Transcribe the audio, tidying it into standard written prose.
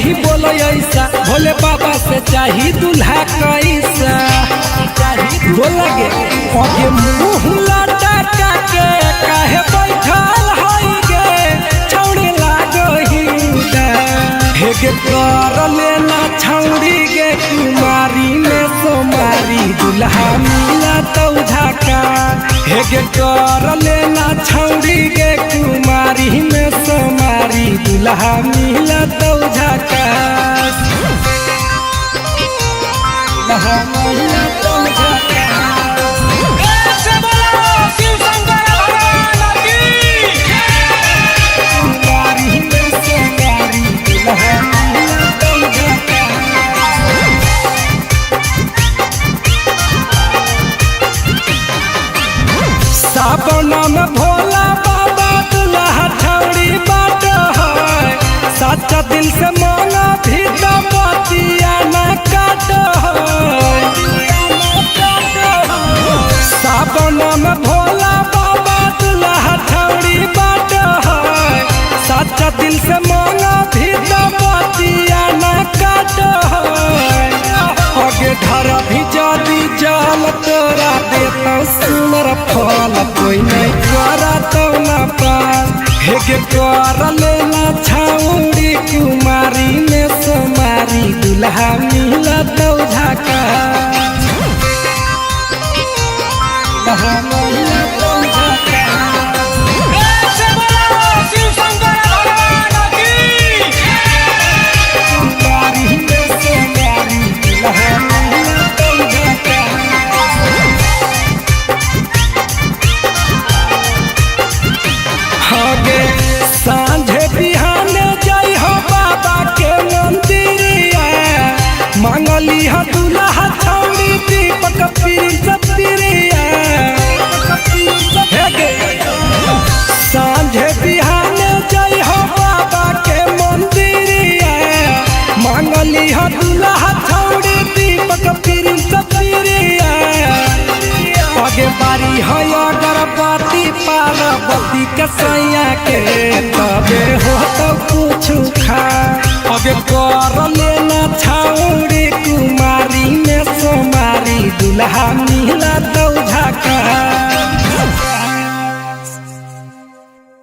चाही बोलो ऐसा, भोले बाबा से चाही दूल्हा कैसा। बोला गे आगे मुँह लटका के काहे बैठल हई गे, छौड़ी लागही हे गे कर लेना छौड़ी गे कुमारी में सोमारी दुल्हा मिला तो झाका। हे गे कर लेना छौड़ी गे कुमारी में सोमारी दुल्हा मिला तो झाका। दुल्हा मिला तो झाका। एक से बोलो शिव शंकर भगवान की। कुमारी में सोमारी दुल्हा मिला तो झाका। सावन में भोला बाबा दुल्हा छौड़ी बाट है, सच्चा दिल से मांगा भी तो बतिया न काट है। सावन में भोला बाबा दुल्हा छौड़ी बाट है, सच्चा दिल से मांगा भी तो बतिया न काट है। आगे धर भी जादी जाल तोरा देता सुनर फल, कोई नहीं करा तो ना पास। हे गे कर लेना छौड़ी कुमारी में सोमारी दुल्हा मिला तो झाका। दुल्हा मिला तो झाका। एक से बोलो शिव शंकर भगवान की। कुमारी में सोमारी दुल्हा मिला तो झाका। हगे साँझे बिहाने जाइ हो बाबा के मंदिरिया, मांगली ह दुल्हा छौड़ी दीपक प्रिंस प्रिया। हे गे साँझे बिहाने जाइ हो बाबा के मंदिरिया, मांगली ह दुल्हा छौड़ी दीपक प्रिंस प्रिया। आगे बारी है अगरबत्ती पार्वती के सैया के, तबे हो तो कुछ खा। आगे कर लेना छौड़ी कुमारी में सोमारी दुल्हा